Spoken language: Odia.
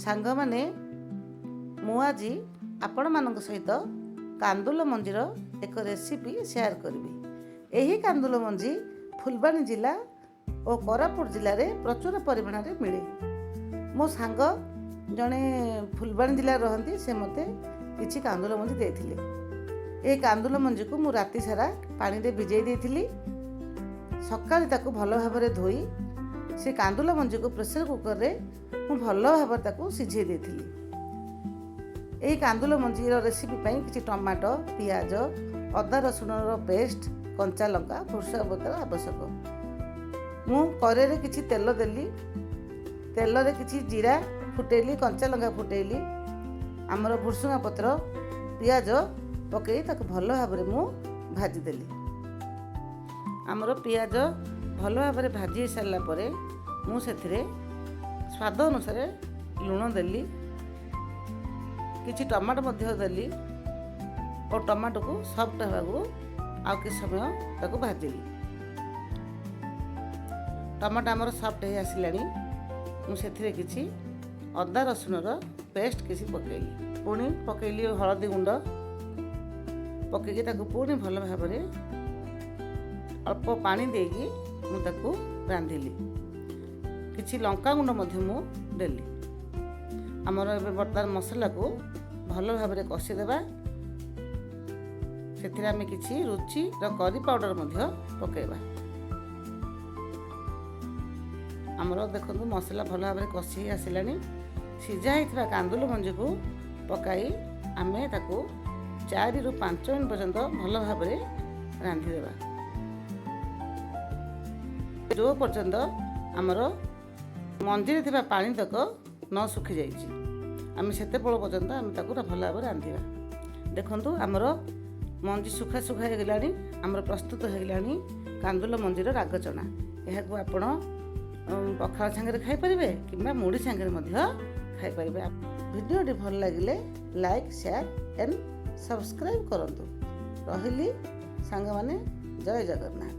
ସାଙ୍ଗମାନେ, ମୁଁ ଆଜି ଆପଣମାନଙ୍କ ସହିତ କାନ୍ଦୁଲ ମଞ୍ଜିର ଏକ ରେସିପି ସେୟାର କରିବି। ଏହି କାନ୍ଦୁଲ ମଞ୍ଜି ଫୁଲବାଣୀ ଜିଲ୍ଲା ଓ କୋରାପୁଟ ଜିଲ୍ଲାରେ ପ୍ରଚୁର ପରିମାଣରେ ମିଳେ। ମୋ ସାଙ୍ଗ ଜଣେ ଫୁଲବାଣୀ ଜିଲ୍ଲାରେ ରହନ୍ତି। ସେ ମୋତେ କିଛି କାନ୍ଦୁଲ ମଞ୍ଜି ଦେଇଥିଲେ। ଏହି କାନ୍ଦୁଲ ମଞ୍ଜିକୁ ମୁଁ ରାତି ସାରା ପାଣିରେ ଭିଜେଇ ଦେଇଥିଲି। ସକାଳେ ତାକୁ ଭଲ ଭାବରେ ଧୋଇ ସେ କାନ୍ଦୁଲ ମଞ୍ଜିକୁ ପ୍ରେସର କୁକରରେ ମୁଁ ଭଲ ଭାବରେ ତାକୁ ସିଝେଇ ଦେଇଥିଲି। ଏହି କାନ୍ଦୁଲ ମଞ୍ଜିର ରେସିପି ପାଇଁ କିଛି ଟମାଟୋ, ପିଆଜ, ଅଦା ରସୁଣର ପେଷ୍ଟ, କଞ୍ଚା ଲଙ୍କା, ଭୃଷଙ୍ଗ ପତ୍ର ଆବଶ୍ୟକ। ମୁଁ କରେଇରେ କିଛି ତେଲ ଦେଲି। ତେଲରେ କିଛି ଜିରା ଫୁଟେଇଲି, କଞ୍ଚା ଲଙ୍କା ଫୁଟେଇଲି। ଆମର ଭୃଷୁଙ୍ଗା ପତ୍ର, ପିଆଜ ପକାଇ ତାକୁ ଭଲ ଭାବରେ ମୁଁ ଭାଜିଦେଲି। ଆମର ପିଆଜ ଭଲ ଭାବରେ ଭାଜି ହେଇସାରିଲା ପରେ ମୁଁ ସେଥିରେ ସ୍ୱାଦ ଅନୁସାରେ ଲୁଣ ଦେଲି, କିଛି ଟମାଟୋ ମଧ୍ୟ ଦେଲି ଓ ଟମାଟୋକୁ ସଫ୍ଟ ହେବାକୁ ଆଉ କିଛି ସମୟ ତାକୁ ଭାଜିଲି। ଟମାଟୋ ଆମର ସଫ୍ଟ ହେଇ ଆସିଲାଣି। ମୁଁ ସେଥିରେ କିଛି ଅଦା ରସୁଣର ପେଷ୍ଟ କିଛି ପକାଇଲି। ପୁଣି ପକାଇଲି ହଳଦୀ ଗୁଣ୍ଡ। ପକାଇକି ତାକୁ ପୁଣି ଭଲ ଭାବରେ ଅଳ୍ପ ପାଣି ଦେଇକି ମୁଁ ତାକୁ ରାନ୍ଧିଲି। କିଛି ଲଙ୍କା ଗୁଣ୍ଡ ମଧ୍ୟ ମୁଁ ଦେଲି। ଆମର ଏବେ ବର୍ତ୍ତମାନ ମସଲାକୁ ଭଲ ଭାବରେ କଷିଦେବା। ସେଥିରେ ଆମେ କିଛି ରୁଚିର କରି ପାଉଡ଼ର ମଧ୍ୟ ପକାଇବା। ଆମର ଦେଖନ୍ତୁ, ମସଲା ଭଲ ଭାବରେ କଷି ହେଇ ଆସିଲାଣି। ସିଝା ହେଇଥିବା କାନ୍ଦୁଲ ମଞ୍ଜିକୁ ପକାଇ ଆମେ ତାକୁ 4ରୁ 5 ମିନିଟ୍ ପର୍ଯ୍ୟନ୍ତ ଭଲ ଭାବରେ ରାନ୍ଧିଦେବା, ଯେଉଁ ପର୍ଯ୍ୟନ୍ତ ଆମର ମଞ୍ଜିରେ ଥିବା ପାଣି ତକ ନ ଶୁଖିଯାଇଛି। ଆମେ ସେତେବେଳ ପର୍ଯ୍ୟନ୍ତ ଆମେ ତାକୁ ଭଲ ଭାବରେ ରାନ୍ଧିବା। ଦେଖନ୍ତୁ, ଆମର ମଞ୍ଜି ଶୁଖା ଶୁଖା ହେଇଗଲାଣି। ଆମର ପ୍ରସ୍ତୁତ ହେଇଗଲାଣି କାନ୍ଦୁଲ ମଞ୍ଜିର ରାଗ ଚଣା। ଏହାକୁ ଆପଣ ପଖାଳ ସାଙ୍ଗରେ ଖାଇପାରିବେ କିମ୍ବା ମୁଢ଼ି ସାଙ୍ଗରେ ମଧ୍ୟ ଖାଇପାରିବେ। ଭିଡ଼ିଓଟି ଭଲ ଲାଗିଲେ ଲାଇକ୍, ସେୟାର ଆଣ୍ଡ ସବସ୍କ୍ରାଇବ୍ କରନ୍ତୁ। ରହିଲି ସାଙ୍ଗମାନେ, ଜୟ ଜଗନ୍ନାଥ।